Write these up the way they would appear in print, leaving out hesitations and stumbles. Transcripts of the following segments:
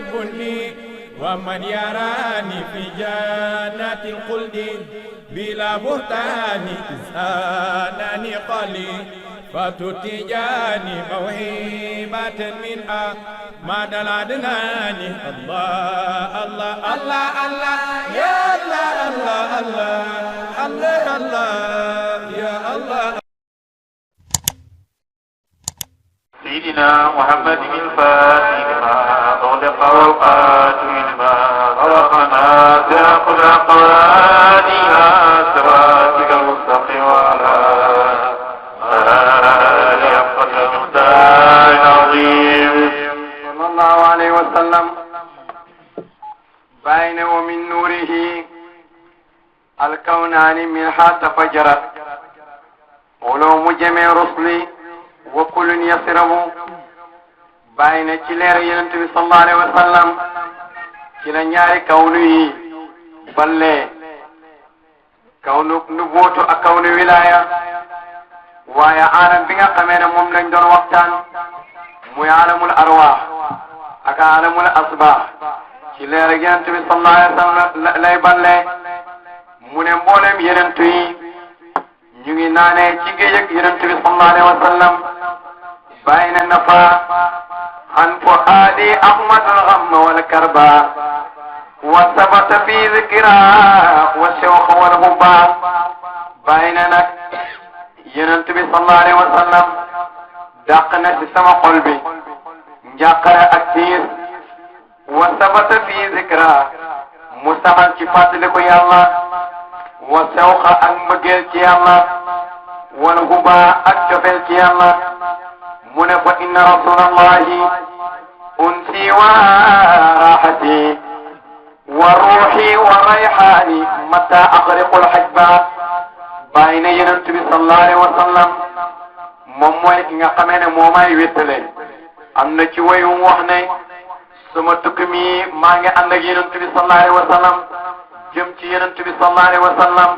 يحبني ومن يراني في جنات الخلد بلا بهتان إنسانني قليل فتتجاني موهبة من أحمد العدنان الله الله الله الله يا الله الله الله الله الله يا الله. سيدنا محمد الفاتح لما أغلق والقاتم لما سبقنا سياق الأقوالها صراطك المستقيم وعلى آله حق المقدار العظيم صلى الله عليه وسلم بين ومن نوره الكونان منها تفجرت علوم جميع رسلي wa kullun yasrabu bàyyi na ci leer yonent bi sallallahu alayhi wa sallam ci la ñaari kawnu yi ballee kawnu nubuutu ak kawnu wilaya waaye alam bi nga xamee ne moom lañ doon waxtaan muy alamul arwaax ak alamul asbaax ci leer yonent bi sallallahu alayhi wa sallam lay ballee mu ne mboolem yonent yi ñu ngi naanee ci géej ak yonent bi sallallahu alayhi wa sallam bàyyi na nafa an fuaadi ahmadul ghamma wal karba wa sabata fi zikra wa shawqa wal hubba bàyyi na nag yonent bi sallallahu alayhi wa sallam dàq na ci sama xol bi njàqare ak tiis wa sabata fi zikra mu saxal ci fàttaliku yàlla wa shawqa ak mbëggeel ci yàlla wal hubba ak cofeel ci yàlla mu ne fa inna rasulallahi unsi wa raxati wa ruuxi wa rayxaani mata aqriqul xajba bàyyi na yonent bi sallallahu alayhi wa sallam moom mooy ki nga xamee ne moo may wéttale am na ci wayum wax ne sama tukki mi maa ngi ànd ak yonent bi sallallahu alayhi wa sallam jëm ci yonent bi sallallahu alayhi wa sallam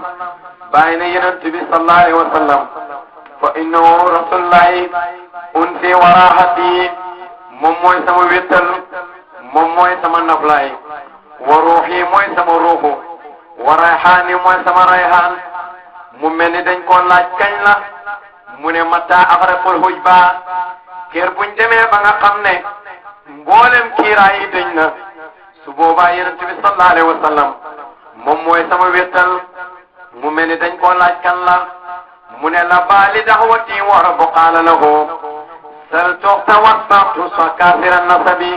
bàyyi na yonent bi sallallahu alayhi wa sallam fa innahu rasulullahi unsi wa raxati moom mooy sama wéttal moom mooy sama naflaay wa ruuxi mooy sama ruuxu wa rayxaani mooy sama rayxaan mu mel ni dañ koo laaj kañ la mu ne mata aqraqul hujba kër buñ demee ba nga xam ne mboolem kiiraay yi dañ na su boobaa yonent bi sallallahu alayhi wa sallam moom mooy sama wéttal mu mel ni dañ koo laaj kan la mu ne la baali daxwati wa rabbu qaala lahu sal toxta wasfaqtu sa kaasiran nasabi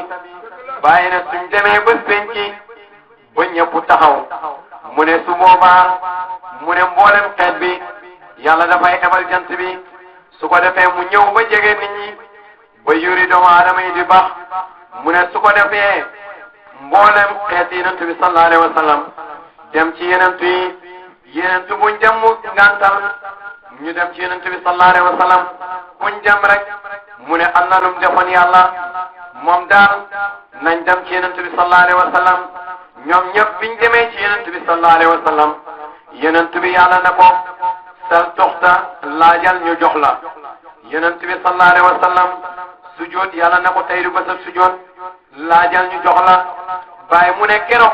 bàyyi na suñ demee ba penci ba ñëpp taxaw mu ne su boobaa mu ne mboolem xeet bi yàlla dafay ebal jant bi su ko defee mu ñëw ba jege nit ñi ba yuri doomu aadama yi di bax mu ne su ko defee mboolem xeet yi yonent bi sallallahu alayhi wa sallam dem ci yenentu buñ dem mu ngantal ñu dem ci yonent bi sallallahu alayhi wa sallam buñ dem rek mu ne am na lum defoon yàlla moom daal nañ dem ci yonent bi sallallahu alayhi wa sallam ñoom ñëpp biñ demee ci yonent bi sallallahu alayhi wa sallam yonent bi yàlla na ko sal toxta laajal ñu jox la yonent bi sallallahu alayhi wa sallam sujoot yàlla na ko tey du ba sa sujoot laajal ñu jox la bàyyi mu ne keroog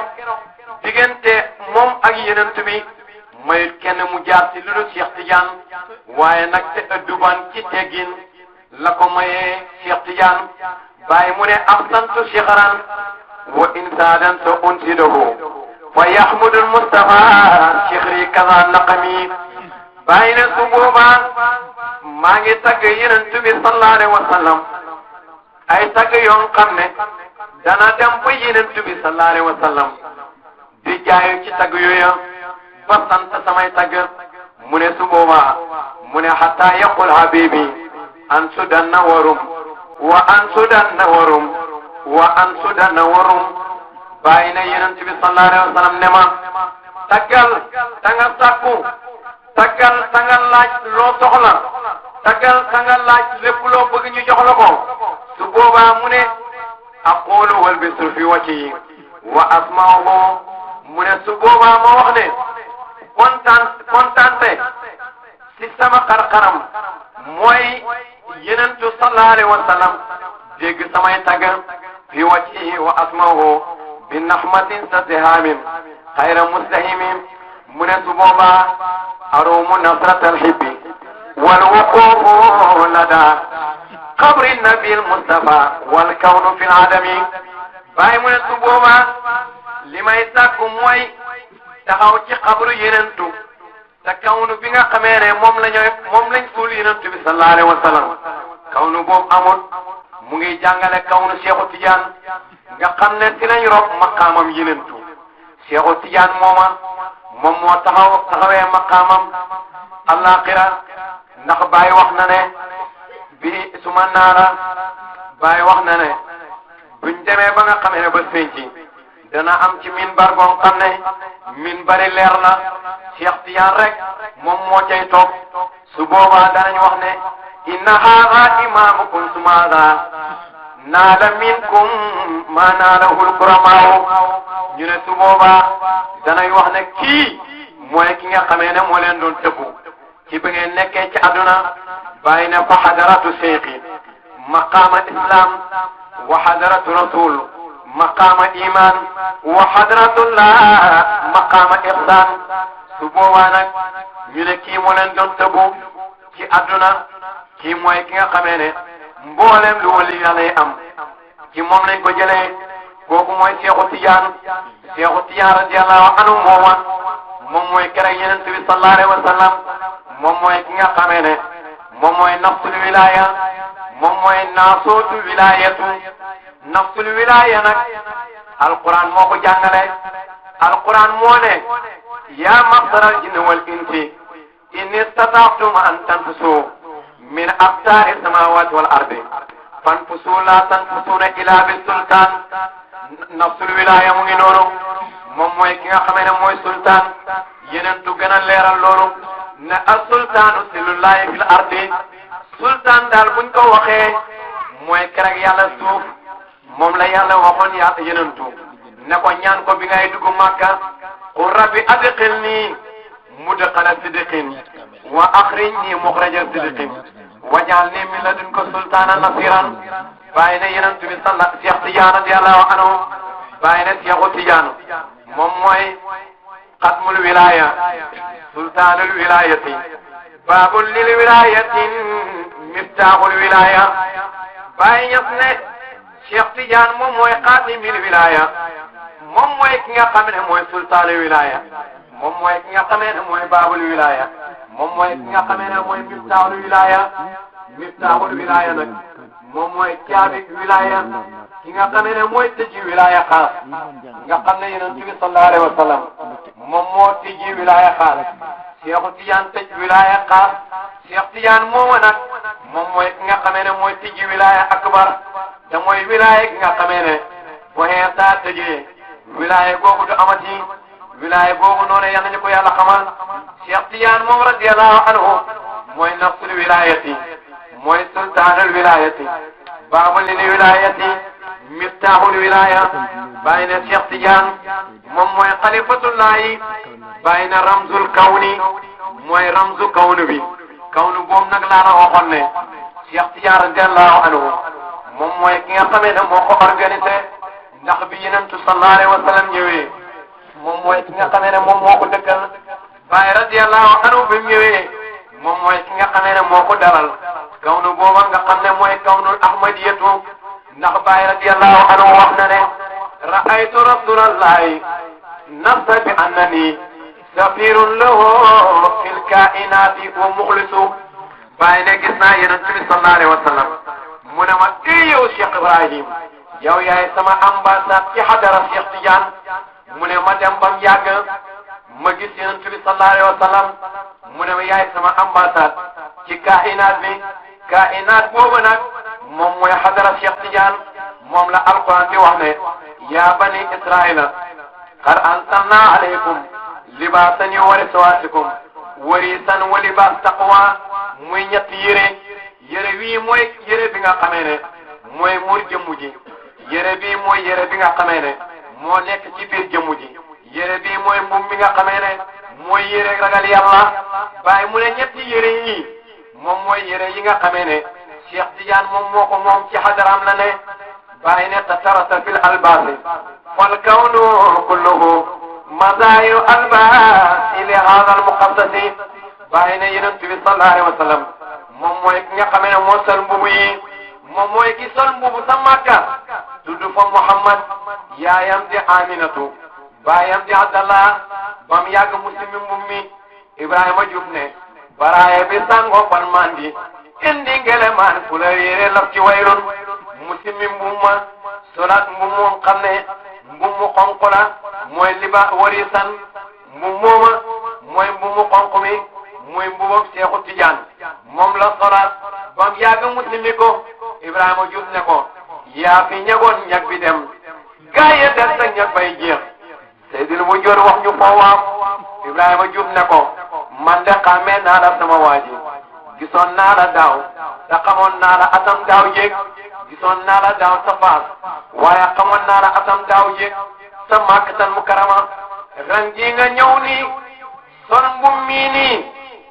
diggante moom ak yonent bi mayut kenn mu jaar ci lu dul Cheikh Tidiane waaye nag te ëdduban ci teggin la ko mayee Cheikh Tidiane bàyyi mu ne ahsantu shikhran wa insaadan sa unsidahu fa yahmudul Mustafa shikhri kaza naqami bàyyi ne su boobaa maa ngi tagg yonent bi sallallahu alayhi wa sallam ay tagg yoo xam ne dana dem ba yonent bi sallallahu alayhi wa sallam di jaayu ci tagg yooya ba sant samay tagg mu ne su boobaa mu ne hatta yaqul habibi an sudanna warum wa an sudanna warum wa an sudanna warum bàyyi na yonent bi sallallahu alayhi wa sallam ne ma taggal ta nga sàkku taggal ta nga laaj loo soxla taggal ta nga laaj lépp loo bëgg ñu jox la ko su boobaa mu ne aqulu wal bisru fi wajhi wa asma'uhu mu ne su boobaa ma wax ne kontaante ci sama xar-xaram mooy yenentu sallallahu alayhi wa sallam dégg samay tagg في وجهه وأسمه بنحمة سسهام خير مستهيم من سبوبا أروم نصرة الحب والوقوف لدى قبر النبي المصطفى والكون في العدم باي من سبوبا لما يساكم موي taxaw ci xabru yenentu te kawnu bi nga xamee ne moom lañ suul yenentu bi sallallahu alayhi wa sallam kawnu boobu amul mu ngi jàngale kawnu Seexu Tijaan nga xam ne ci lañ rob maqaamam yenentu Seexu Tijaan moom moo taxawee maqaamam àllaaxira ndax Baay wax na ne bi suma naara Baay wax na ne buñ demee ba nga xamee ne ba sënci dana am ci minbar boo xam ne minbari leer la Cheikh Tijaan rek moom moo cay toog su boobaa danañ wax ne inna haada imaamukum sumaada naala minkum ma naalahul kuramaaw ñu ne su boobaa danañ wax ne kii mooy ki nga xamee ne moo leen doon tëbbu ci bi ngeen nekkee ci àdduna bàyyi ne fa hadaratu seyqi maqaama islam wa hadaratu rasul maqaama iman wa hadratullah maqaama ihsan su boobaa nag ñu ne kii moo leen doon tëbbu ci àdduna kii mooy ki nga xamee ne mboolem lu wali yàlla yi am ci moom lañ ko jëlee kooku mooy Seexu Tijaan radiyallahu anhu moom mooy keroog Yonent bi sallallahu alayhi wa sallam moom mooy ki nga xamee ne moom mooy nafsul wilaya moom mooy naasootu wilayatu nafsul wilaya nag alquran moo ko jàngale alquran moo ne yaa ma'sharal jinni wal insi in istata'tum an tanfusu min aqtaari samawati wal ardi fanfusu la tanfusuna illa bis sultan nafsul wilaya mu ngi noonu moom mooy ki nga xamee ne mooy sultan yeneen tu gën a leeral loolu ne as-sultaanu silullahi fil ardi sultan daal buñ ko waxee mooy keroog yàlla suuf moom la yàlla waxoon yàlla yenentu ne ko ñaan ko bi ngay dugg Makka qul rabbi adkhilni mudkhala sidqin wa akhrijni mukhraja sidqin waj'alni min ladunka sultanan nasiran bàyyi ne yenentu bi Cheikh Tidiane radiyallahu anhu bàyyi ne Cheikhu Tidiane moom mooy xatmul wilaya sultanul wilayati babul lil wilayatin miftahul wilaya bàyyi ñëpp ne Cheikh Tidiane moom mooy xaatimil wilaya moom mooy ki nga xam ne mooy sultaanul wilaya moom mooy ki nga xamee ne mooy baabul wilaya moom mooy ki nga xamee ne mooy miftahul wilaya nag moom mooy caabi wilaya ki nga xamee ne mooy tëji wilaya xaas nga xam ne Yonent bi sallallahu alayhi wa sallam moom moo tëji wilaya xaas Cheikh Tidiane tëj wilaya xaas Cheikh Tidiane moomu nag moom mooy ki nga xamee ne mooy tëji wilaya akbar te mooy wilaya gi nga xamee ne bu Iisaa tëjee wilaya googu du amati wilaya googu noonu yal nañu ko yàlla xamal Cheikh Tidiane moom radiyallahu anhu mooy nafsul wilayati mooy sultaanul wilayati baabul lil wilayati miftahul wilaya bàyyi na Cheikh Tidiane moom mooy xalifatullahi bàyyi na ramzul kawni mooy ramzu kawnu bi kawnu boobu nag laa la waxoon ne Cheikh Tidiane radiyallahu anhu moom mooy ki nga xamee ne moo ko organisé ndax bi Yonent sallallahu alayhi wa sallam ñëwee moom mooy ki nga xamee ne moom moo ko dëkkal Baay radiyallahu anhu bi mu ñëwee moom mooy ki nga xamee ne moo ko dalal kawnu booba nga xam ne mooy kawnul ahmadiyatu ndax Baay radiyallahu anhu wax na ne ra'aytu rasulallahi nafsa bi annani safirun lahu fil kainati wa muxlisu Baay ne gis naa Yonent bi sallallahu alayhi wa sallam mu ne ma yow Cheikh Ibrahim yow yaay sama ambassade ci hadara Cheikh Tidiane mu ne ma dem bam yàgg ma gis Yonent bi sallallahu alayhi wa sallam mu ne ma yaay sama ambassade ci kainaat bi kainaat boobu nag moom mooy hadara Cheikh Tidiane moom la alquran di wax ne ya bani israila qad anzalna alaykum libasan yuwari sawatikum warisan wa libas taqwa muy ñetti yére wii mooy yére bi nga xamee ne mooy muur jëmmu ji yére bii mooy yére bi nga xamee ne moo nekk ci biir jëmmu ji yére bii mooy mbubb mi nga xamee ne mooy yére ragal yàlla Baay mu ne ñetti yére yi moom mooy yére yi nga xamee ne Cheikh Tidiane moom moo ko moom ci xadaram la ne bàyyi ne tatarata fil albaasi fal kawnu kulluhu mazaahiru albaasi li haada al muqaddasi bàyyi ne yonent bi sallallahu alayhi wa sallam moom mooy ki nga xamee ne moo sol mbubu yi moom mooy ki sol mbubu sa Makka tudd fa Muhammad yaayam di Aminatu baayam di Abdallah bam yàgg muslimi mbub mi Ibrahima Diouf ne baraaye bi sango pan mandi indi ngelemaan fu la yére laf ci wayrun muslimi mbub ma solat mbub moom xam ne mbub mu xonq la mooy liba warisan mbub mooma mooy mbub mu xonq mi muy mbubam Seexu Tijaan moom la solat bam yàgg muslimi ko Ibrahima Diouf ne ko yaa fi ñagoon ñag bi dem gaaye des sa ñag bay jeex Seydil mu jor wax ñu foowaam Ibrahima Diouf ne ko man de xàmmee naa la sama waa ji gisoon naa la daaw te xamoon naa la atam daaw jéeg gisoon naa la daaw sa faas waaye xamoon naa la atam daaw jéeg sa Makkatal Mukarrama ren jii nga ñëw nii son mbum mii nii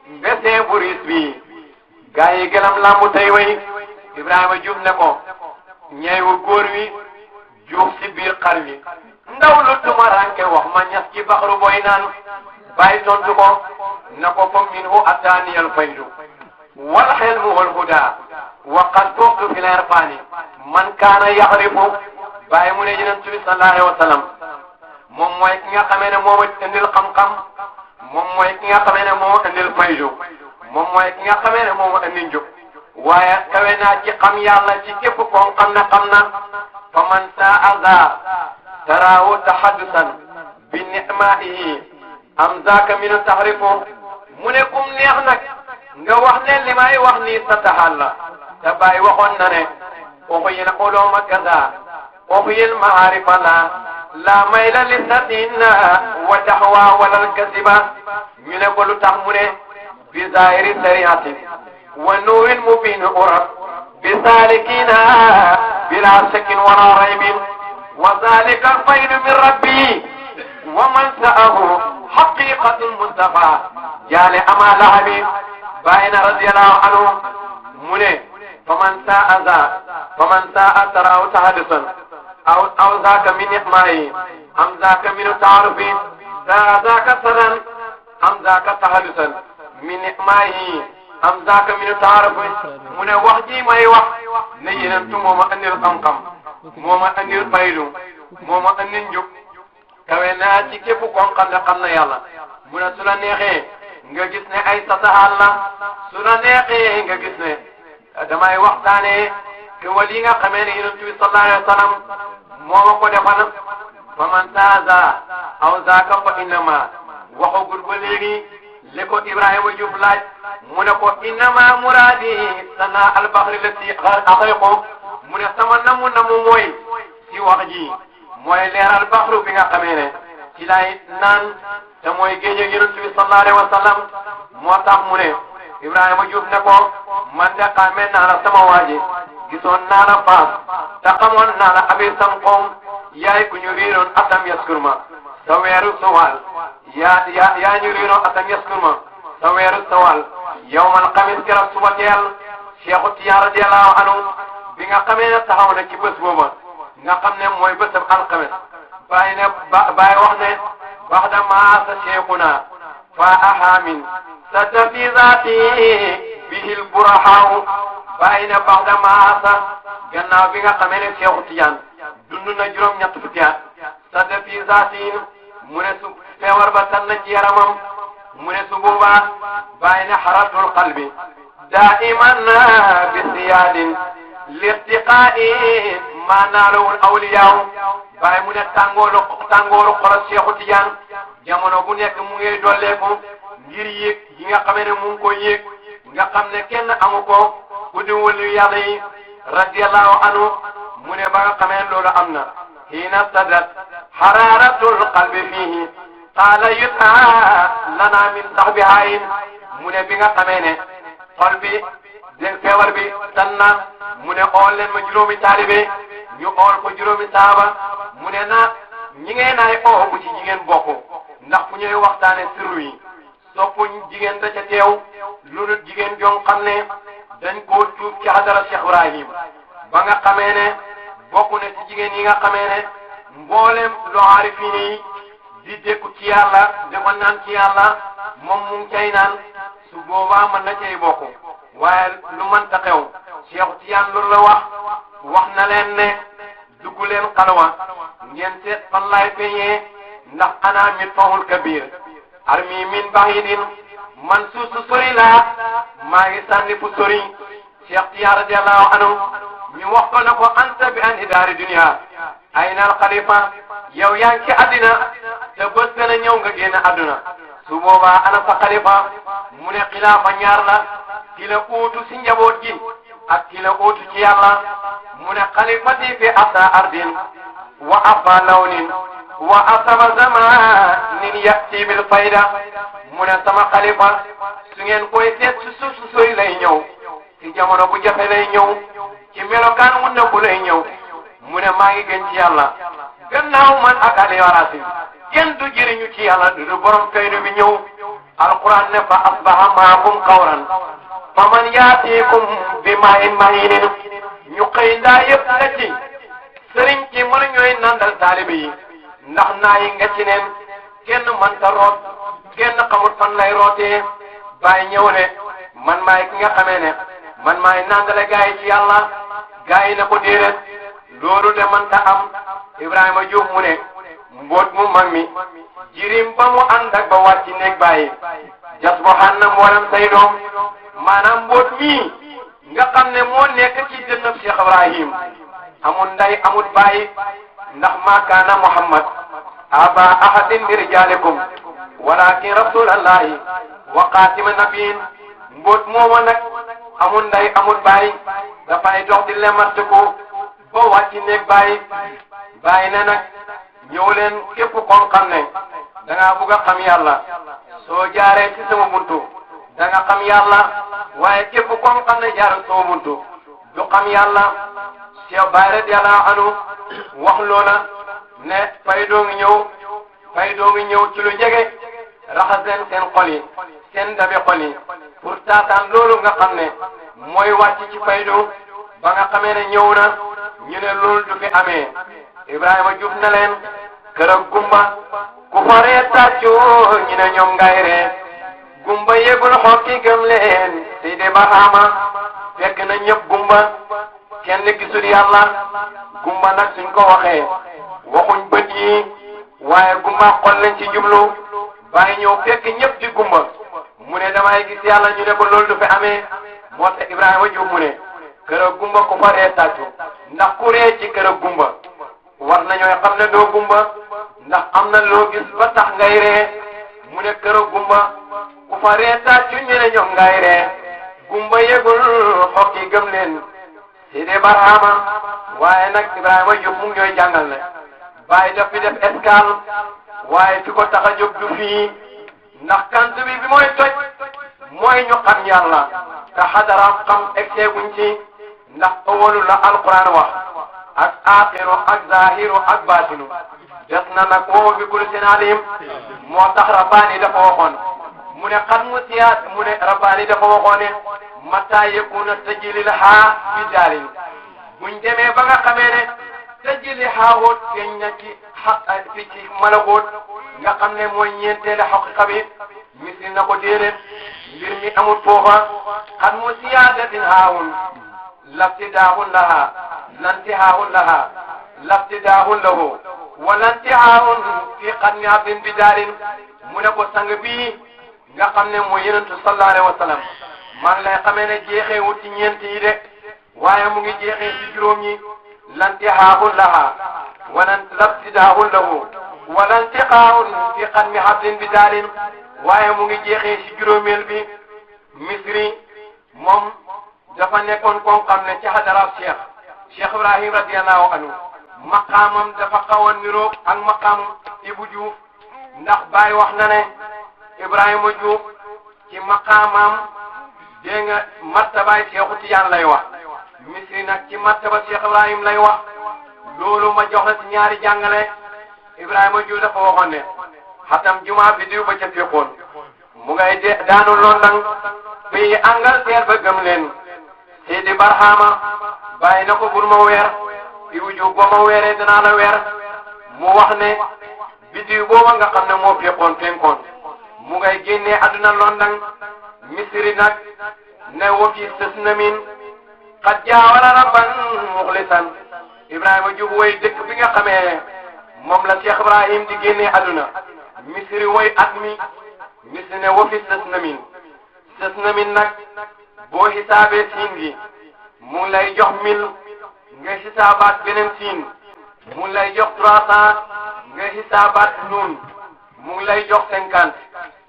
mbesee bu riis bi gaa yi gëlam lambu tey way Ibrahima Diouf ne ko ñeewu góor wi juuf si biir xar wi ndaw lu tumaranke wax ma ñas ci baxru boy naan bàyyi tontu ko na ko fa minhu ataaniyal faydu wal xelmu wal huda wa qad tuxtu fi l-irfaani man kaana yaxrifu bàyyi mu ne Yonent bi sallallahu alayhi wa sallam moom mooy ki nga xamee ne moo indil xam-xam moom mooy ki nga xamee ne moo indil faydu moom mooy ki nga xamee ne moo indi njub waaye kawe naa ci xam yàlla ci képp koo xam ne xam na fa man saa za taraahu tahaddusan bi ni'maihi am zaaka min taxrifu mu ne kum neex nag nga wax ne li may wax nii sa taxal la te bàyyi waxoon na ne uxyil uluma kaza uxyil maarifa la mayla li satina wa daxwa wala alkasiba ñu ne ko lu tax mu ne bi zahiri sariati wa nuurin mubin urab bi salikina bila shakkin wala raybin wa zalika alfaydu min rabbi wa man sa'ahu haqiqatul mustafa jaale ama lahabi bayna radiyallahu anhu mu ne faman sa'a taraahu tahaddusan aw zaaka min ni'mayi am zaaka min ta'arufi zaaka saran am zaaka tahaddusan min ni'mayi am zaaka min ta'arufi mu ne wax ji may wax ne yeneen tu mooma andil xam-xam mooma andil faydu mooma andil njub kawe naa ci képp koo xam ne xam na yàlla mu ne su la neexee nga gis ne ay sataxal la su la neexee nga gis ne damay waxtaanee ke wal yi nga xamee ne Yonent bi sallallahu alayhi wa sallam moo ma ko defal fa man taaza aw zaaka fa innama waxagul ba léegi li ko Ibrahima Diouf laaj mu ne ko innama muraadi sana albahri lati axayqu mu ne sama namu mooy ci wax ji mooy leeral baxru bi nga xamee ne ci lay naan te mooy géej ak Yonent bi sallallahu alayhi wa sallam moo tax mu ne Ibrahima Diouf ne ko man de xamee naa la sama waaji gisoon naa la faas te xamoon naa la abi samqoom yaay ku ñu riiroon atam yaskurma sa weeru sawal yaa ñu riiroon atam yaskurma sa weeru sawal yawmal xamis keroog suba teel Cheikhu Tijaan radiyallahu anhu bi nga xamee ne taxaw na ci bés booba nga xam ne mooy bésab alxames bàyyi ne bàyyi wax ne baxda maasa cheikhuna fa ahamin sada fi zaati bihil burahaw bàyyi ne baxda maasa gannaaw bi nga xamee ne Cheikhu Tijaan dund na juróom-ñett fukki at sada fi zaati mu ne su feebar ba tan na ci yaramam mu ne su boobaa bàyyi ne xaratul qalbi daiman bi siyaadin lirtiqaa'i maa naalawul awliyaaw bàyyi mu ne tàngooru xol Seexu Tijaan jamono bu nekk mu ngi dolleeku ngir yéeg yi nga xamee ne mu ngi ko yéeg nga xam ne kenn amu ko ku di wëlu yàlla yi radiyallahu anhu mu ne ba nga xamee loolu am na hiina sadat xaraaratul qalbi fiihi qaala yutaa lana min saxbi haayin mu ne bi nga xamee ne xol bi dégg feebar bi tan na mu ne ool leen ma juróomi taalibe ñu ool ko juróomi saaba mu ne na ñi ngeen naay oo bu ci jigéen bokk ndax fu ñuy waxtaane sirru yi soppuñ jigéen da ca teew lu dul jigéen jong xam ne dañ koo tuub ci hadara Cheikh Ibrahim ba nga xamee ne bokk na ci jigéen yi nga xamee ne mboolem lu aarifin yi di dékku ci yàlla di ko naan ci yàlla moom mu ngi cay naan su boobaa mën na cay bokk waaye lu mënta xew Cheikh Tijaan loolu la wax na leen ne dugg leen xalwa ngeen seet fan laay feeñee ndax ana mitfahul kabir armi min bahidin man suusu sori laa maa ngi sànni fu sori Cheikh Tijaan radiyallahu anhu ñu wax ko na ko anta bi an idaari dunia ayna al xalifa yow yaa ngi ci àddina te bés gën a ñëw nga génn àdduna su boobaa ana sa xalifa mu ne xilaafa ñaar la ki la uutu si njaboot gi ak ki la uutu ci yàlla mu ne xalifati fi asa ardin wa afa lawnin wa asaba zamanin yati bil fayda mu ne sama xalifa su ngeen koy seet su suuf su sori lay ñëw ci jamono bu jafe lay ñëw ci melokaan mu nëbbu lay ñëw mu ne maa ngi gën ci yàlla gannaaw man ak ali warasi kenn du jëriñu ci yàlla du borom faydu bi ñëw alquran ne fa asbaha maakum qawran fa man yaatikum bi ma'in mahinin ñu xëy ndaa yëpp nga ci sëriñ ci mën ñooy nandal taalibe yi ndax naa yi nga ci neen kenn mënta root kenn xamul fan lay rootee bàyyi ñëw ne man maay ki nga xamee ne man maay nandale gaa yi ci yàlla gaa yi na ko déedéet loolu de mënta am Ibrahima Diouf mu ne mboot mu mag mi jirim ba mu ànd ak ba wàcc néeg bàyyi jas bo xan na mboolem say doom maanaam mboot mii nga xam ne moo nekk ci dënnab Cheikh Ibrahim amul nday amul bàyyi ndax ma kaana Muhammad aba ahadin min rijalikum walakin rasulallahi wa xaatima nabiyin mboot mooma nag amul nday amul bàyyi dafay dox di lemarte ko ba wàcc néeg bàyyi ne nag ñëw leen képp kon xam ne da ngaa bugg a xam yàlla soo jaaree ci sama buntu da nga xam yàlla waaye képp kon xam ne jaaree sama buntu du xam yàlla Cheikh Baye radiyallahu anhu wax loola ne fay doo ngi ñëw ci lu jege raxas leen seen xol yi seen dabi xol yi pour taataan loolu nga xam ne mooy wàcc ci faydu ba nga xamee ne ñëw na ñu ne loolu du fi amee Ibrahima Diouf na leen kër ak gumba ku fa ree tàccu ñu ne ñoom ngay ree gumba yëgul xokki gëm leen si de Barhama fekk na ñëpp gumba kenn gisul yàlla gumba nag suñ ko waxee waxuñ bët yi waaye gumba xol lañ ci jublu bàyyi ñëw fekk ñëpp di gumba mu ne damay gis yàlla ñu ne ko loolu du fi amee moo tax Ibrahima Diouf mu ne kër ak gumba ku fa ree tàccu ndax ku ree ci kër ak gumba war nañooy xam ne doo gumba ndax am na loo gis ba tax ngay ree mu ne kër ak gumba ku fa ree tàccu ñu ne ñoom ngay ree gumba yëgul xokki gëm leen si de Barhama waaye nag Ibrahima Diouf mu ngi ñooy jàngal ne bàyyi daf fi def escale waaye fi ko tax a jóg du fii ndax kant bi mooy toj mooy ñu xam yàlla te xadaram xam egseeguñ ci ndax awalu la alquran wax ak aaxiru ak zahiru ak baatinu des na nag woo bi kulli seen alim moo tax rabbaani dafa waxoon mu ne xat mu siyaat mu ne rabbaani dafa waxoon ne mata yakuna tajlil haa fi daalin buñ demee ba nga xamee ne tajli haawóot feeñ na ci xaq fi ci malakóot nga xam ne mooy ñeenteele xaqiqa bi misli na ko déedéet mbir mi amul foofa xat mu siyaadatin haawun labtidaahun laha lantihaahun laha labtidaahun lahu wa lantihaahun fi xatmi abdin bi daalin mu ne ko sang bii nga xam ne mooy yenentu sallallahu alayhi wa sallam maa ngi lay xamee ne jeexeewul ci ñeent yi de waaye mu ngi jeexee ci juróom ñi lantihaahun laha walan labtidaahun lahu wala intiqaahun fi xatmi abdin bi daalin waaye mu ngi jeexee ci juróomeel bi misri moom dafa nekkoon koo xam ne ci hadaraab Cheikh Ibrahim radiyallahu anhu maqaamam dafa xaw a niroog ak maqaam Ibou Diouf ndax Baye wax na ne Ibrahima Diouf ci maqaamam dégg nga martabaay Cheikhu Tijaan lay wax misri nag ci martaba Cheikh Ibrahim lay wax loolu ma jox la ci ñaari jàngale Ibrahima Diouf dafa waxoon ne xatam jumaa bi diw ba ca fekkoon mu ngay daanu londang fii Angleterre ba gëm leen Seydi Barhama bàyyi na ko bur ma weer diw ju boo ma weeree danaa la weer mu wax ne biddiw booba nga xam ne moo fekkoon fenkoon mu ngay génnee àdduna London Misri nag ne wa fi sës na min xat jaawala rabban muxlisan Ibrahima Diouf woy dëkk bi nga xamee moom la Cheikh Ibrahim di génnee àdduna Misri woy at mi Misri ne wa fi sës na min nag boo xisaabee siin gi mu ngi lay jox 1000 nga xisaabaat beneen siin mu ngi lay jox 300 nga xisaabaat nuun mu ngi lay jox 50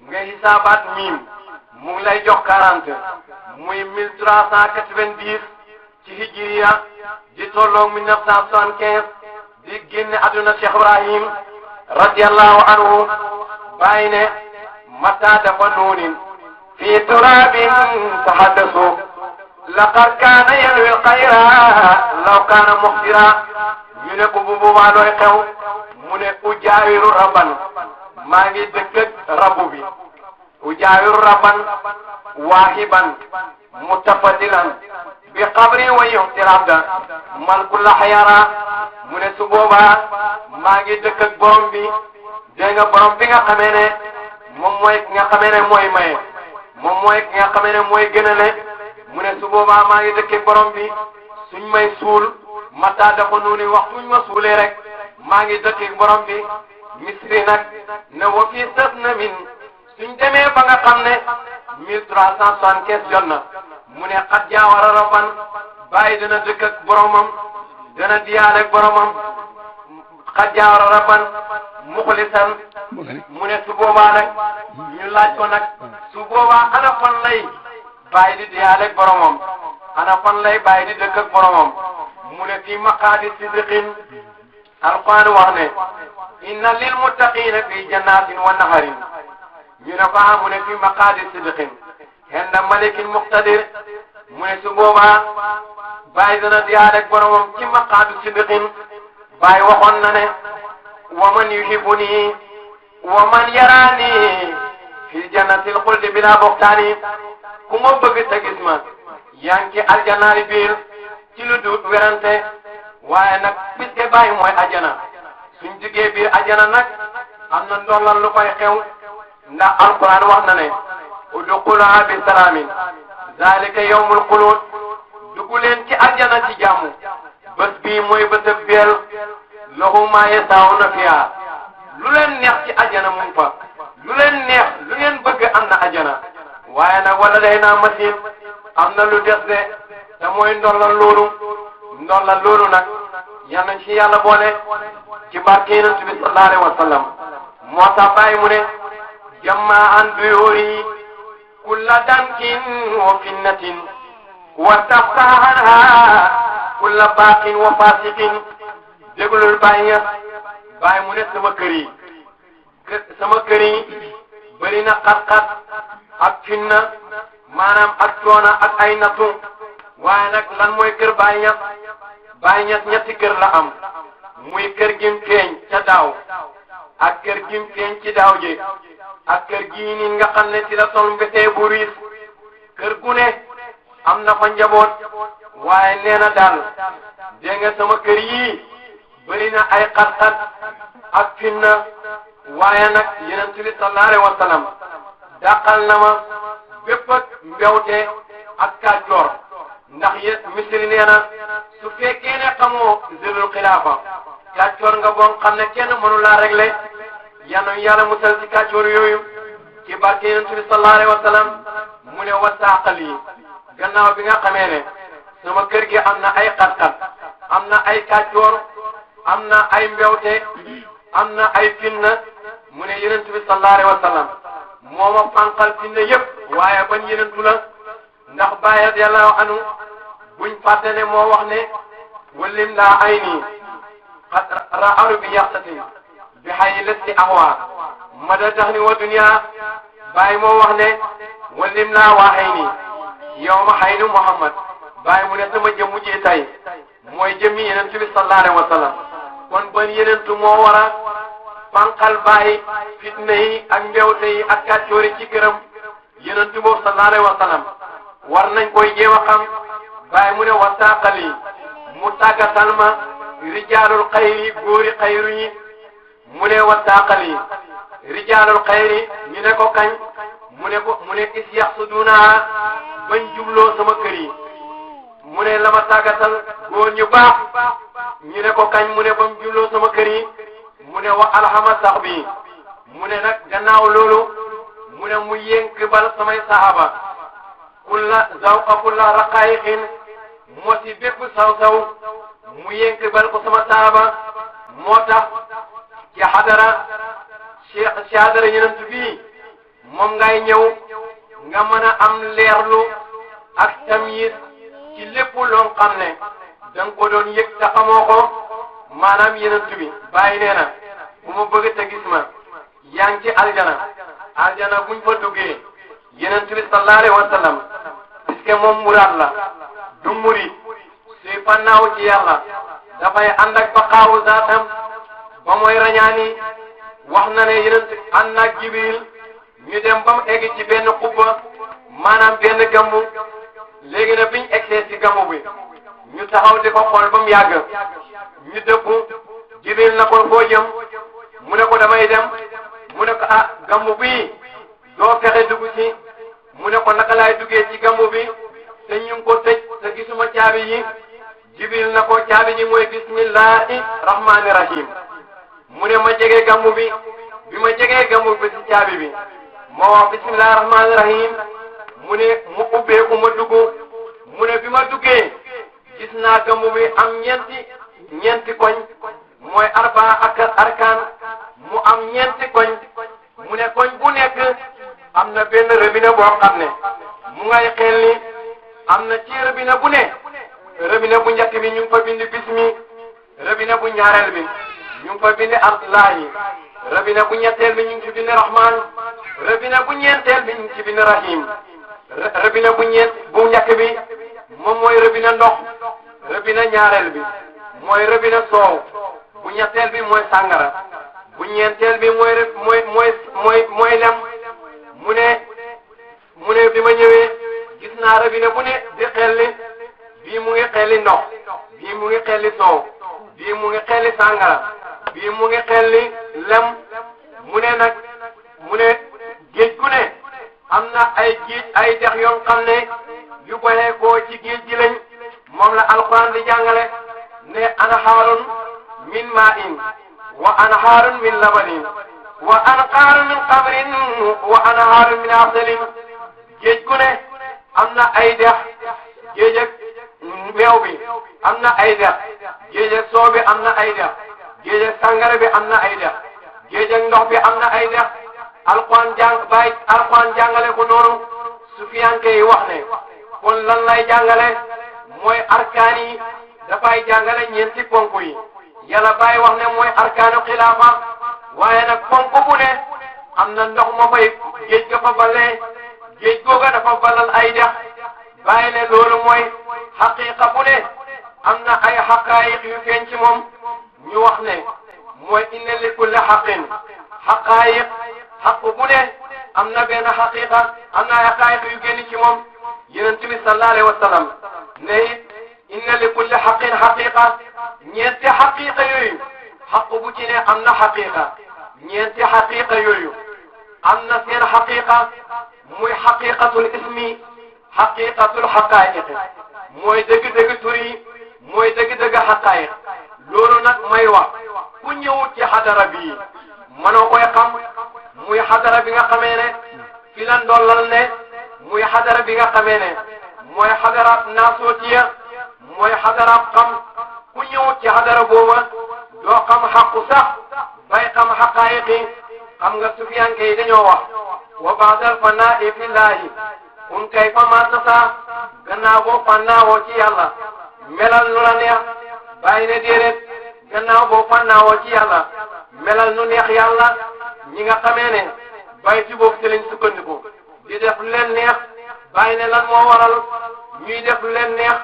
nga xisaabaat miim mu ngi lay jox 40 muy 1390 ci hijriya di tolloog 1975 di génne àdduna Cheikh Ibrahim radiyallahu anhu bàyyi ne mata dafa nuunin fi turabin tahaddasu laqad kaana yalwi alxayra law kaana muxdira ñu ne ko bu boobaa looy xew mu ne ujaawiru rabban maa ngi dëkk ak rabbu bi ujaawiru rabban waahiban mutafadilan bi qabri wa yuxti rabda man kulla xayara mu ne su boobaa maa ngi dëkk ak borom bi dégg nga borom bi nga xamee ne moom mooy ki nga xamee ne mooy maye moom mooy ki nga xamee ne mooy gënale mu ne su boobaa maa ngi dëkk ak borom bi suñ may suul mata dafa nuuni waxtuñ ma suulee rek maa ngi dëkk ak borom bi Misri nag ne wa fii sës na min suñ demee ba nga xam ne 1375 jot na mu ne xat jaawara rabban bàyyi dana dëkk ak boromam dana diyaale ak boromam xat jaawara rabban muxlisan mu ne su boobaa nag ñu laaj ko nag su boobaa ana fan lay bàyyi di diyaale ak boromam ana fan lay bàyyi di dëkk ak boromam mu ne fii maqaadi sidqin alquran wax ne inna lil muttaqina fi jannatin wa naharin ñu ne ko mu ne fii maqaadi sidqin inda malikin muqtadir mu ne su boobaa bàyyi dana diyaale ak boromam ci maqaadi sidqin bàyyi waxoon na ne wa man yuhibbuni wa man yarani fi jannatil xuldi bila buxtaani ku ma bëgg te gis ma yaa ngi ci aljanaari biir ci lu dut werante waaye nag puisque bàyyi mooy ajana suñ jugee biir ajana nag am na ndollal lu koy xew ndax alquran wax na ne udxuluha bi salaamin zalika yawmul xuluud dugg leen ci aljana ci jàmm bés bii mooy bésëb beel lahu ma yasaawuna fiha lu leen neex ci ajana mu fa lu leen neex lu ngeen bëgg am na ajana waaye nag wala day naa masin am na lu des de te mooy ndollal loolu nag yal nañ ci yàlla boole ci barke Yonent bi sallallahu alayhi wa sallam moo tax bàyyi mu ne jamma an duyuri kulla dankin wa finnatin wa taftahanha kulla baqin wa fasiqin déglul bàyyi mu ne sama kër yi bëri na xat-xat ak finna maanaam ak coona ak ay nattu waaye nag lan mooy kër Baay Ñas ñetti kër la am muy kër gim feeñ ca daaw ak kër gim feeñ ci daaw ji ak kër gii nii nga xam ne ci la sol mbesee bu riis kër gu ne am na fa njaboot waaye nee na daal dégg nga sama kër yii bëri na ay xat-xat ak finna waaye nag Yonent bi sallallahu alayhi wa sallam dàqal na ma bépp ak mbewte ak kàccoor ndax Misri nee na su fekkee ne xamoo zilul xilaafa kàccoor nga boon xam ne kenn mënu laa régler yàlla musal ci kàccoor yooyu ci barke Yonent bi sallallahu alayhi wa sallam mu ne wasaaqal yi gannaaw bi nga xamee ne sama kër gi am na ay xat-xat am na ay kàccoor am na ay mbewte am na ay finna mu ne Yonent bi sallallahu alayhi wa sallam moo ma fànqal finna yëpp waaye ban yenentu la ndax Baay radiyallahu anhu buñ fàtte ne moo wax ne wallim laa ay nii xat ra'alu bi yaxtatin bi xayi lesti ahwa mada tax ni wa dunya Baay moo wax ne wallim laa waxay nii yow ma xay nu Muhammad Baay mu ne sama jëmmu ji tay mooy jëmmi yenentu bi sallallahu alayhi wa sallam kon ban yenentu moo war a fànqal Baay fitna yi ak mbewte yi ak kàccoori ci këram yenentu boobu sallallahu alayhi wa sallam war nañ koy jéem a xam Baay mu ne wasaaqali mu tàggatal ma rijaalul xayri góori xayru yi mu ne wa saaqal yi rijaalul xayri ñu ne ko kañ mu ne is yaxsuduna bañ jubloo sama kër yi mu ne la ma tàggatal góor ñu baax ñu ne ko kañ mu ne bañ jubloo sama kër yi mu ne wa alhama sax bi mu ne nag gannaaw loolu mu ne mu yénk bal samay sahaba kulla zawqa kulla raqaayiqin mosi bépp saw-saw mu yénk bal ko sama sahaba moo tax ci xadara ci xadara yenent bii moom ngay ñëw nga mën a am leerlu ak tamyiz ci lépp loo xam ne da nga ko doon yëg te xamoo ko maanaam yenent bi bàyyi nee na bu ma bëgg te gis ma yaa ngi ci aljana buñ fa duggee yenent bi sallallahu alayhi wa sallam puisque moom muraad la du murid suy fannaaw ci yàlla dafay ànd ak baqaawu zaatam ba mooy rañaani wax na ne yenent ànd ak Jibril ñu dem ba mu egg ci benn xubba maanaam benn gammu léegi nag biñ egsee ci gammu bi ñu taxaw di ko xool ba mu yàgg ñu dëpp Jibril na ko foo jëm mu ne ko damay dem mu ne ko gammu bi doo fexe dugg ci mu ne ko naka laay duggee ci gammu bi te ñu ngi ko tëj te gisuma caabi yi Jibril na ko caabi ji mooy bismillahi rahmaani rahim mu ne ma jege gammu bi ma jegee gammu bi ci caabi bi ma wax bismillahi rahmaani rahim mu ne mu ubbeeku ma dugg mu ne bi ma duggee gis naa gammu bi am ñeenti koñ mooy arba ak arkaan mu am ñeenti koñ mu ne koñ bu nekk am na benn robinet boo xam ne mu ngay xel ni am na ci robinet bu ne robinet bu njëkk bi ñu ngi fa bind bismi robinet bu ñaareel bi ñu ngi fa bind Allahi robinet bu ñetteel bi ñu ngi ci bind Rahman robinet bu ñeenteel bi ñu ngi ci bind Rahim robinet bu njëkk bi moom mooy robinet ndox robinet ñaareel bi mooy robinet soow bu ñetteel bi mooy sàngara bu ñeenteel bi mooy lem mu ne bi ma ñëwee gis naa robinet bu ne di xelli bii mu ngi xelli ndox bii mu ngi xelli soow bii mu ngi xelli sàngara bii mu ngi xelli lem mu ne géej gu ne am na ay dex yoo xam ne yu bayee koo ci géej gi lañ moom la alquran di jàngale ne anhaarun min ma'in wa anhaarun min labanin wa anhaarun min xamrin wa anhaarun min asalin géej gu ne am na ay dex géej ak meew bi am na ay dex géej ak soow bi am na ay dex géej ak sàngara bi am na ay dex géej ak ndox bi am na ay dex alquran jàngale ko noonu sufiyanke yi wax ne kon lan lay jàngale mooy arkaan yi dafay jàngale ñeenti ponk yi yàlla bàyyi wax ne mooy arkaanu xilaafa waaye nag ponk bu ne am na ndox ma fay géej ga fa balee géej googa dafa balal ay dex bàyyi ne loolu mooy xaqiqa bu ne am na ay xaqaayiq yu feeñ ci moom ñu wax ne mooy inna li kulli xaqin xaqaayiq xaq bu ne am na benn xaqiqa am na ay xaqaayiq yu génn ci moom yonent bi sallallahu alayhi wa sallam ne it inna li kulli xaqin xaqiqa ñeenti xaqiqa yooyu xaq bu ci ne am na xaqiqa ñeenti xaqiqa yooyu am na seen xaqiqa muy xaqiqatul ismi xaqiqatul xaqaayiq mooy dëgg-dëgg tur yi mooy dëgg-dëgg xaqaayiq loolu nag may wax ku ñëwut ci xadara bii mënoo koy xam muy xadara bi nga xamee ne fi la ndollal ne muy xadara bi nga xamee ne mooy xadaraab naasootiya mooy xadaraab xam ku ñëwut ci xadara booba doo xam xaqu sax bay xam xaqaayiqi xam nga sufiyanke yi dañoo wax wa baadal fanaa'i fillaahi un kay fa matasa gannaaw boo fannaawoo ci yàlla melal nu la neex bàyyi ne déedéet gannaaw boo fannaawoo ci yàlla melal nu neex yàlla ñi nga xamee ne bayti boobu ci lañ sukkandiku di def lu leen neex bàyyi ne lan moo waral ñuy def lu leen neex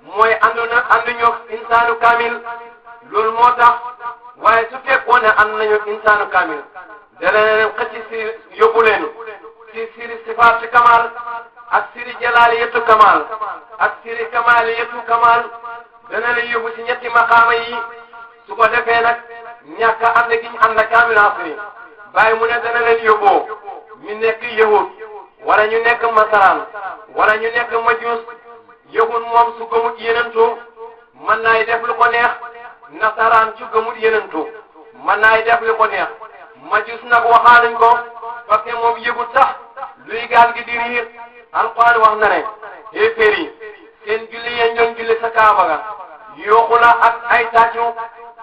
mooy ànduñu insaanu kamil loolu moo tax waaye su fekkoon ne ànd nañu insaanu kamil dana leen xëcc si yóbbu leen ci siri sifaatu kamal ak siri jalaaliyatu kamal ak siri kamaliyatu kamal dana leen yóbbu ci ñetti maqaama yi su ko defee nag ñàkk a ànd gi ñu ànd ak kaamil asri bàyyi mu ne dana leen yóbboo ñu nekk yahud wala ñu nekk masaraan wala ñu nekk majuus yahud moom su gëmut yenentu mën naay def lu ko neex nasaraan su gëmut yenentu mën naay def lu ko neex majuus nag waxaanuñ ko parce que moom yëgut sax luy gaal gi di riir alquran wax na ne xéeféer yi seen julli yeen ñoon julli sa kaaba ga yooxu la ak ay tàccu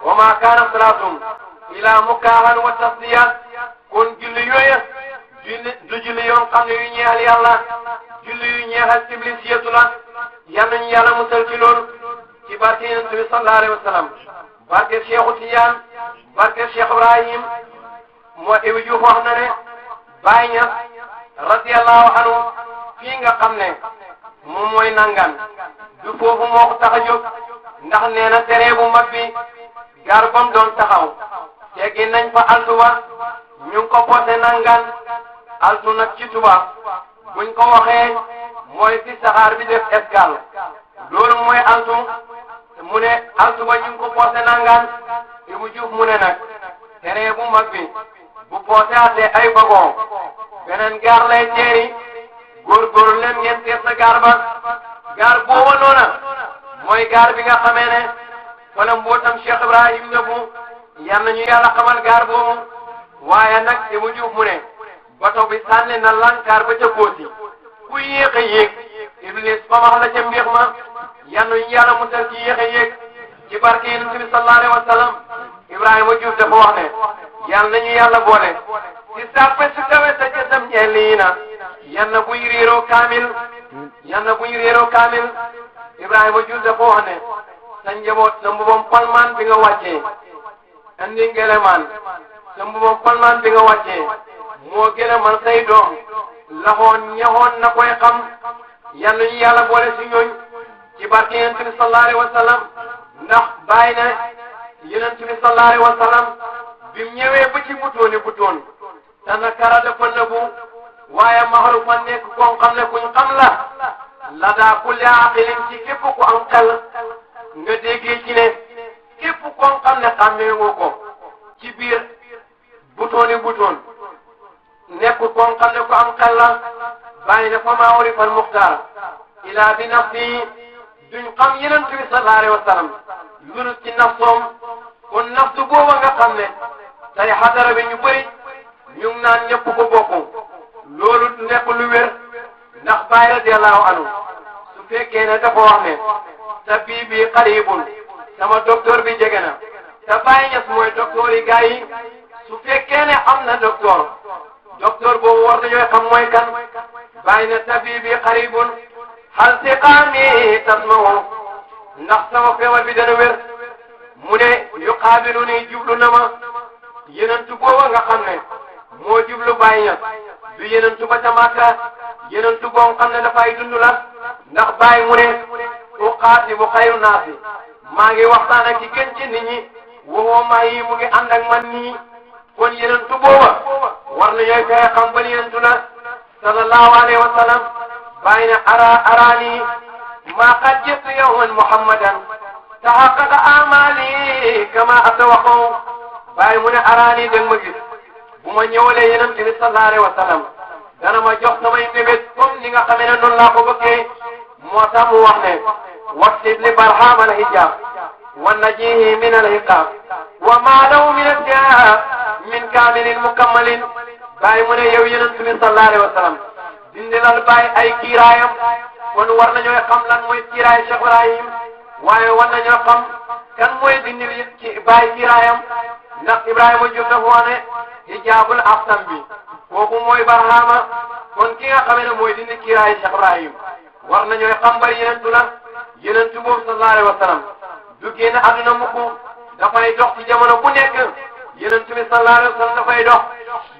wa ma kaana salaatum ila mukaahan wa tasdiya kon julli yooya du julli yoon xam ne yu ñeexal yàlla julli yu ñeexal iblis yeetu la yal nañu yàlla musal ci loolu ci barke yonent bi sallallahu alayhi wa sallam barke Cheikhu Tijaan barke Cheikh Ibrahim moo Ibu Juuf wax na ne Baay Ñas radiyallahu anhu fii nga xam ne moom mooy nangaan du foofu moo ko tax a jóg ndax nee na tere bu mag bi gaar bam doon taxaw teggi nañ fa altu ba ñu ngi ko posé nangaan altu nag ci tubaab buñ ko waxee mooy fi saxaar bi def escale loolu mooy altu mu ne altu ba ñu ngi ko posé nangaan Ibu Juuf mu ne nag tere bu mag bi bu posé atee ay wagon beneen gaar lay teeri góorgóorlu leen ngeen teer sa gaar ba gaar booba noona mooy gaar bi nga xamee ne wala mbootam Cheikh Ibrahim nëbbu yal nañu yàlla xamal gaar boobu waaye nag Ibu Juuf mu ne bato bi sànni na lankaar ba ca kóoti ku yéex a yéeg iblis ba wax la ca mbéex ma yal nañu yàlla musal ci yéex a yéeg ci barke Yonent bi sallallahu alayhi wa sallam Ibrahima Juuf dafa wax ne yal nañu yàlla boole ci sàppe su kawe sa jëtam ñeeliina yal na buñ réeroo kaamil yal na buñ réeroo kaamil Ibrahima Juuf dafa wax ne sa njaboot sa mbubam palmaan bi nga wàccee andi ngelemaan sa mbubam palmaan bi nga wàccee moo gën a man say doom laxoon ñaxoon na koy xam yal nañu yàlla boole si ñooñ ci barke Yonent bi sallallahu alayhi wa sallam ndax bàyyi na Yonent bi sallallahu alayhi wa sallam bi mu ñëwee ba ci butoon te nakara dafa nëbbu waaye maxaru fa nekk koo xam ne kuñ xam la daa kulli aqilin ci képp ku am xel nga déggee ci ne képp koo xam ne xàmmee nga ko ci biir butoon nekkul koo xam ne ku am xel la bàyyi na fa maa urifa al muxtaar ilaa bi nafsi duñ xam Yonent bi sallallahu alayhi wa sallam lu ci nafsoom kon nafsu booba nga xam ne tey xadara bi ñu bëri ñu ngi naan ñëpp ko bokku loolu nekk lu wér ndax Baay radiyallahu anhu su fekkee ne dafa wax ne tabibi qaribun sama docteur bi jege na te Baay Ñas mooy docteur yi gars yi su fekkee ne am na docteur boobu war nañoo xam mooy kan Baay na tabibi qaribun hal siqaami tasmahu ndax sama feebar bi dana wér mu ne yuqaabilu ni jublu na ma yenentu booba nga xam ne moo jublu Baay Ñas du yenentu ba ca Makka yenentu boo xam ne dafay dund la ndax Baay mu ne uqaatibu xayru naasi maa ngi waxtaan ak ci gën ci nit ñi waxoo maa yi mu ngi ànd ak man nii kon yenentu booba war nañooy fexe xam ban yenentu la sallallahu alayhi wa sallam Baay ne araani maa qad jitu yawman muhammadan tahaqqaqa amali kama atawaqaw Baay mu ne araani dégg ma gis bu ma ñëwalee Yonent bi sallallahu alayhi wa sallam dana ma jox samay mébét comme ni nga xamee ne noonu laa ko bëggee moo tax mu wax ne waktib li barham al hijab wa najihi min al hiqab wa ma lahu min al min kaamilin mukammalin Baay mu ne yow Yonent bi sallallahu alayhi wa sallam dindilal Baay ay kiiraayam kon war nañoo xam lan mooy kiiraay Cheikh Ibrahim waaye war nañoo xam kan mooy dindil ci Baay kiiraayam ndax Ibrahima Juuf dafa wax ne hijaabul aftam bi kooku mooy barhama kon ki nga xamee ne mooy dindi kiiraay Cheikh Ibrahim war nañoo xam bari yenentu la yenentu boobu sallallahu alayhi wa sallam du génn àdduna mukk dafay dox ci jamono bu nekk yenentu bi sallallahu alayhi wa sallam dafay dox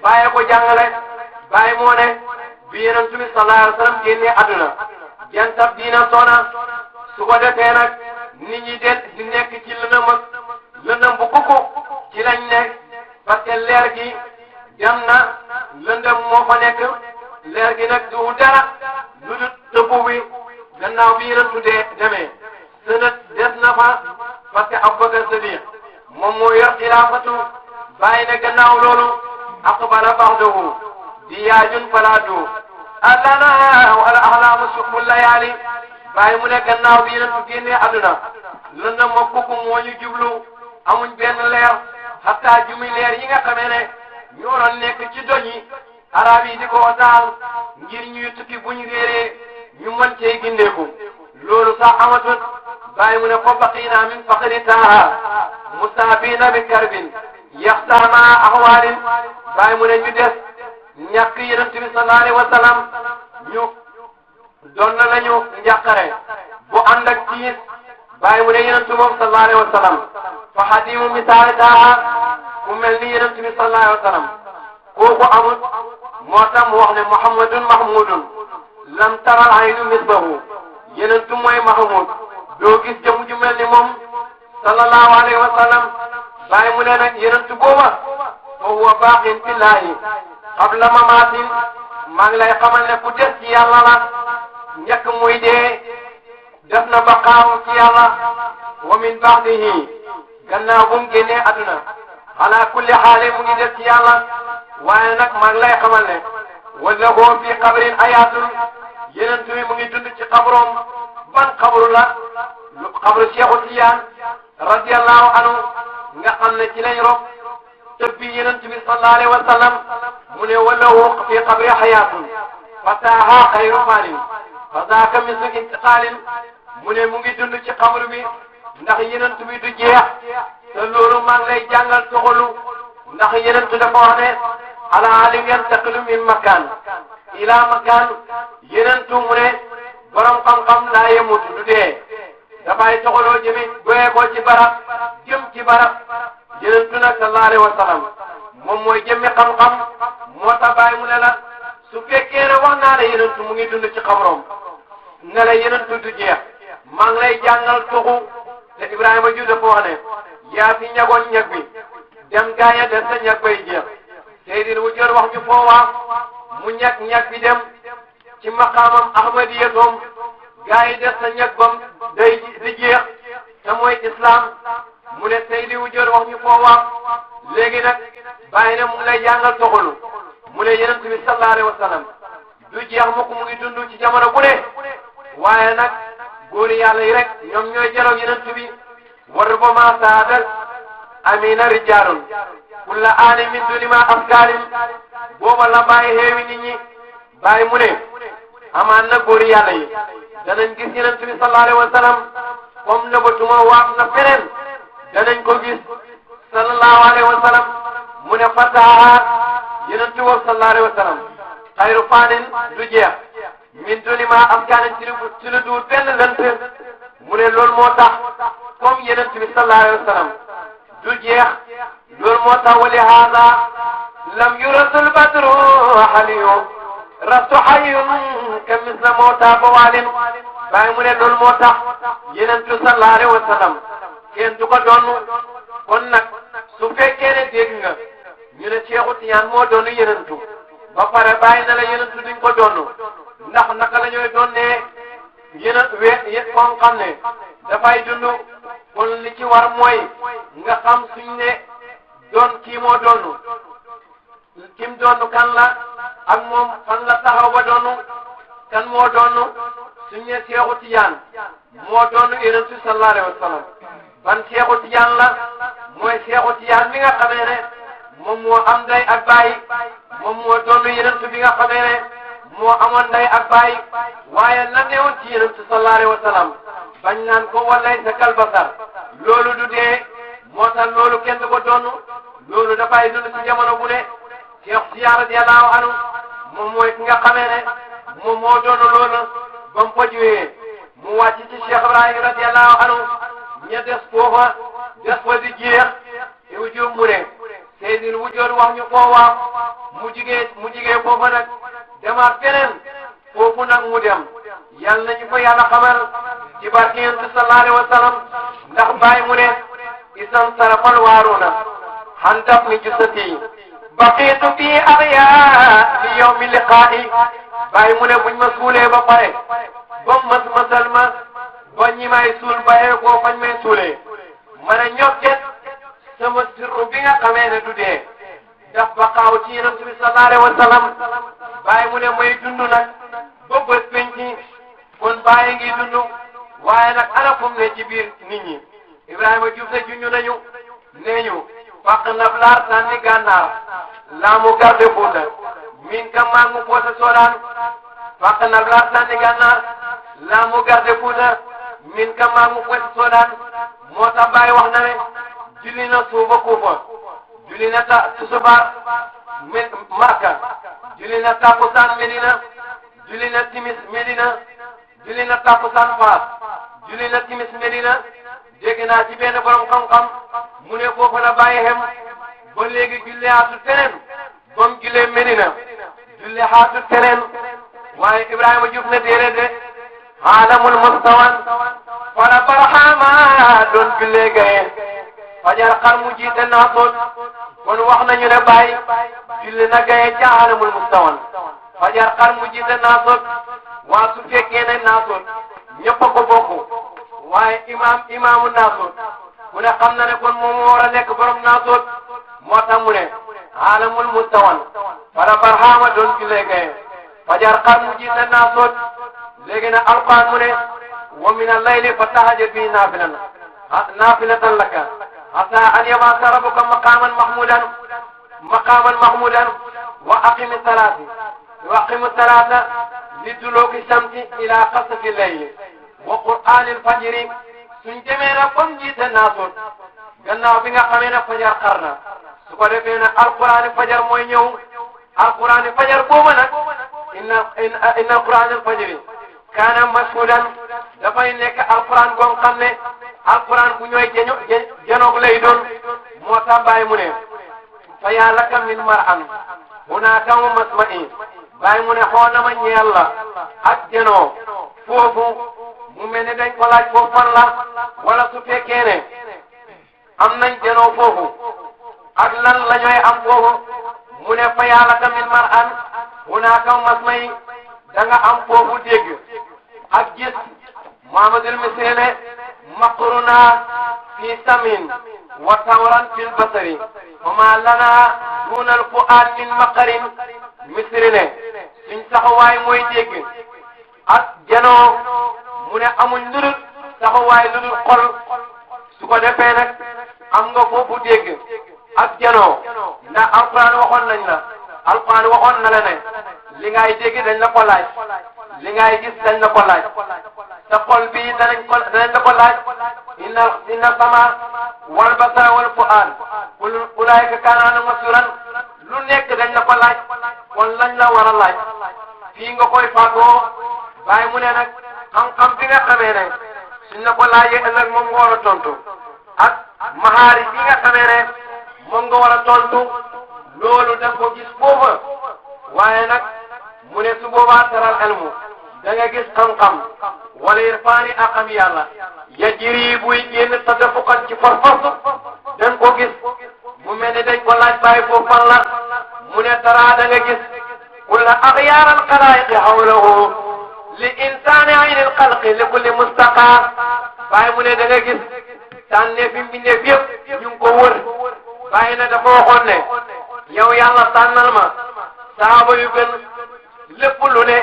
bàyyi ko jàngale bàyyi moo ne bi yenentu bi sallallahu alayhi wa sallam génnee àdduna jantab diina soona su ko defee nag nit ñi di nekk ci lëndëm bu kukku ci lañ nekk parce que leer gi dem na lëndëm moo fa nekk leer gi nag du dara lu dul tëbb bi gannaaw bi yenentu demee sënat des na fa parce que Abubakar Sadiq moom moo yor xilaafatu bàyyi ne gannaaw loolu aqbala baxdahu diyaajun falaadu allana wala ahlaamu suqmu layaali bàyyi mu ne gannaaw bi yonent génnee àdduna lëndëm ma kukku moo ñu jublu amuñ benn leer xataa jumi leer yi nga xamee ne ñoo doon nekk ci doj yi arab yi di ko taal ngir ñuy tukki buñ réeree ñu mën cee gindeeku loolu sax amatut bàyyi mu ne fa baqiina min faqri taaha musaabina bi karbin yaxtaama axwaalin bàyyi mu ne ñu des ñàkk yonent bi sallallahu alayhi wa sallam ñu doon na lañu njàqare bu ànd ak tiis bàyyi mu ne yonent moom sallallahu alayhi wa sallam fa xadimu misaali taaha ku mel ni yonent bi sallallahu alayhi wa sallam kooku amul moo tax mu wax ne muhammadun mahmudun lam taral aynu mislahu yonent mooy mahmud doo gis jëmu ju mel ni moom sallallahu alayhi wa sallam bàyyi mu ne nag yonent booba fa huwa baaqin fillahi qabla mamaatin maa ngi lay xamal ne ku des ci yàlla la njëkk muy dee def na baqaaw ci yàlla wa min ba'dihi gannaaw bu mu génnee àdduna ala kulli xaali mu ngi des ci yàlla waaye nag maa ngi lay xamal ne wala hoo fi qabrin ayatul yonent bi mu ngi dund ci xabroom ban xabru la xabru Cheikhu Tijaan radiyallahu anhu nga xam ne ci lañ rob tëbbi yonent bi sallallahu alayhi wa sallam mu ne wala hoo fi qabri hayatun fataaha xayru faanin fa zaaka mislu intiqaalin mu ne mu ngi dund ci xabru bi ndax yonent bi du jeex te loolu maa ngi lay jàngal soxalu ndax yonent dafa wax ne ala alim yantaqilu min makaan ila makaan yonent mu ne borom xam-xam laa yemut du dee dafay soxaloo jëmi goyee ko ci barab jëm ci barab yonent nag sallallahu alayhi wa sallam moom mooy jëmmi xam-xam moo tax bàyyi mu ne la su fekkee ne wax naa la yonent mu ngi dund ci xabroom ne la yonent du jeex maa ngi lay jàngal tuxu te Ibrahima Diouf dafa wax ne yaa fi ñagoon ñag bi dem gaaya des sa ñag bay jeex Seydil Wujjoor wax ñu foowaa mu ñag bi dem ci maqaamam ahmadiyatoom gaa yi des sa ñag bam day di jeex te mooy islam mu ne Seydil Wujjoor wax ñu foowaa léegi nag bàyyi ne mu ngi lay jàngal toxalu mu ne yonent bi sallallahu alayhi wa sallam du jeex mukk mu ngi dund ci jamono bu ne waaye nag góori yàlla yi rek ñoom ñooy jëloog yonent bi war ba ma saadal amina rijaalun kulla aani min duni ma afkaarin booba la bàyyi xeewi nit ñi bàyyi mu ne amaan na góori yàlla yi danañ gis yonent bi sallallahu alayhi wa sallam comme na ba tuma waat na feneen danañ ko gis sallallahu alayhi wa sallam mu ne fataahaat yonent bi sallallahu alayhi wa sallam xayru faanin du jeex min duni ma afkaarin ci lu duut benn lënt mu ne loolu moo tax comme yonent bi sallallahu alayhi wa sallam du jeex loolu moo tax wali haada lam yurasul badru xaliyu rastu xayun ka misla mawta bawaalin bàyyi mu ne loolu moo tax yonent bi sallallahu alayhi wa sallam kenn du ko doon kon nag su fekkee ne dégg nga ñu ne Seexu Tijaan moo doon yonent ba pare bàyyi na la yonent duñ ko doon ndax naka la ñooy doon ne yonent kon xam ne dafay dund kon li ci war mooy nga xam suñ ne doon kii moo doon kim doon kan la ak moom fan la taxaw ba doon kan moo doon suñ ne Seexu Tijaan moo doon yonent bi sallallahu alayhi wa sallam ban Seexu Tijaan la mooy Seexu Tijaan mi nga xamee ne moom moo am ndey ak baay moom moo doon yonent bi nga xamee ne moo amoon ndey ak baay waaye la newoon ci yonent sallallahu alayhi wa sallam bañ naan ko walay sa kalbasar loolu du dee moo tax loolu kenn du ko doon loolu dafay dund ci jamono bu ne Cheikh Tijaan radiyallahu anhu moom mooy ki nga xamee ne moom moo doon loolu ba mu fa jógee mu wàcc ci Cheikh Ibrahim radiyallahu anhu ña des foofa di jeex Wujjoor mu ne Seydil Wujjoor wax ñu foowaa mu jigee foofa nag demaat feneen foofu nag mu dem yal nañu fa yàlla xamal ci barke Yonent bi sallallahu alayhi wa sallam ndax bàyyi mu ne isam sarafal waaruuna han dafni jussati baqiitu fi arya li yawmi liqaa'i bàyyi mu ne buñ ma suulee ba pare ba masal ma ba ñi may suul bayee koo fañ may suulee ma ne ñokket sama sirru bi nga xamee ne du dee daf baqaaw ci yonent bi sallallahu alayhi wa sallam bàyyi mu ne mooy dund nag ba bët penci kon bàyyi ngi dund waaye nag ana fu mu ne ci biir nit ñi Ibrahima Diouf ne junñu nañu nee ñu fàq nab laar sànni gànnaar laamu garde Fuuta min ka maa mu poota soodaan fàq nab laar sànni gànnaar laamu garde Fuuta min ka maa mu poota soodaan moo tax Baay wax na ne julli na suuba Kuufa julli na tusubaar Makka julli na takkusaan Medina julli na timis Medina julli na takkusaan Faas julli na timis Medina dégg naa ci benn borom xam-xam mu ne foofu la bàyyi xem ba léegi julli xaatut feneen comme jullee Medina julli xaatut feneen waaye Ibrahima Diouf ne déedéet de aalamul mustawan fala barahama doon jullee gaye fajar xar mu jiite naasoot kon wax nañu ne bàyyi julli na gaye ca aalamul mustawan fajar xar mu jiite naasoot waa su fekkee ne naasoot ñëpp a ko bokk waaye imaamu naasoot mu ne xam na ne kon moom moo war a nekk borom naasoot moo tax mu ne aalamul mustawan fala barahama doon jullee gaye fajar xar mu jiite naasoot léegi nag alquran mu ne wa min al-layli fatahajjad bihi naafilatan laka asaa an yab'athaka rabbuka maqaaman mahmuudan wa aqimi salaata liduluuki shamsi ila qasfi layli wa qur'aanil fajri suñ demee nag comme jiite naasoot gannaaw bi nga xamee ne fajar xar na su ko defee nag alqur'aani fajar mooy ñëw alqur'aani fajar boobu nag inna qur'aanil fajri kaana mashhuudan dafay nekk alquran goo xam ne alquran bu ñooy janoog lay doon moo tax Baay mu ne fa yaa laka min mar'an hunaaka wa masma'i Baay mu ne xool na ma ñeel la ak janoo foofu mu mel ne dañ ko laaj foofu fan la wala su fekkee ne am nañ janoo foofu ak lan la ñooy am foofu mu ne fa yaa laka min mar'an hunaaka wa masma'i da nga am foofu dégg ak gis Muhammadul Misri ne maqruna fi samin wa tawran fil basari wa ma lana duna al fu'ad min maqarin Misri ne suñ saxawaay mooy dégg ak janoo mu ne amuñ ludul saxawaay ludul xol su ko defee nag am nga foofu dégg ak janoo ndax alquran waxoon nañ la alquran waxoon na la ne li ngay dégg dañ la ko laaj li ngay gis dañ la ko laaj sa xol bi danañ la ko laaj inna sama wal basara wal fu'ad ulaa'ika kaana anhu mas'uulan lu nekk dañ la ko laaj kon lañ la war a laaj fii nga koy fàggoo Baay mu ne nag xam-xam bi nga xamee ne suñ la ko laajee ëllëg moom nga war a tontu ak mahaari bi nga xamee ne moom nga war a tontu loolu da ko gis foofa waaye nag mu ne su boobaa taral elmu da nga gis xam-xam wala irfaani ak xam yàlla yajri buy génn tadafuqan ci farfarsu dañ ko gis mu mel ne dañ ko laaj Baay foofu fan la mu ne tara da nga gis kulla axyaaral xalaayiqi hawlahu li insaani aynil xalqi li kulli mustaqa Baay mu ne da nga gis tànneef yi mbindeef yëpp ñu ngi ko wër Baay na dafa waxoon ne yow yàlla tànnal ma saaba yu gën lépp lu ne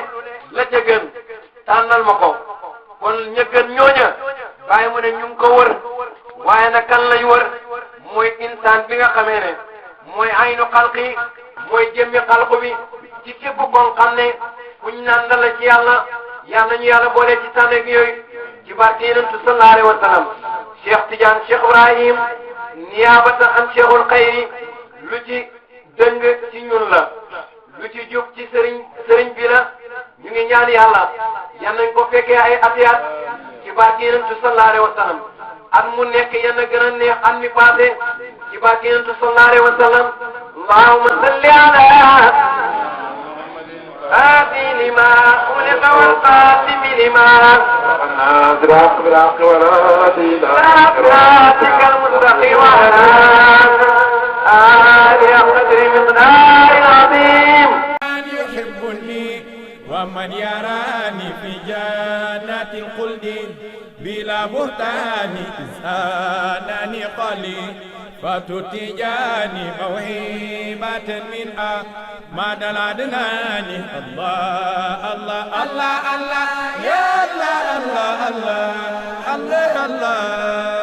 la ca gën tànnal ma ko kon ña gën ñooña Baay mu ne ñu ngi ko wër waaye nag kan lañ wër mooy insaan bi nga xamee ne mooy aynu xalqi mooy jëmmi xalqu bi ci képp koo xam ne kuñ naan la ci yàlla ñu yàlla boole ci tànneeg yooyu ci barke Yonent sallallahu alayhi wa sallam Cheikh Tidiane Cheikh Ibrahim niyaabatan an Cheikhul Xayri lu ci dëng ci ñun la lu ci jub ci sëriñ bi la ñu ngi ñaan yàlla yan nañ ko fekkee ay atiyaat ci barke Yonent sallallahu alayhi wa sallam at mu nekk yan a gën a neex at mi passé ci barke Yonent sallallahu alayhi wa sallam allahumma salli ala هذه لما خلق والقاسم لما أدراك ولا دينا صراطك المستقيم وعلى آله قدر مقدار عظيم يحبني ومن يراني في جنات الخلد بلا بهتان إنسانني قليل فتتجاني موهبة من أحمد العدنان الله الله الله الله يا الله الله الله الله الله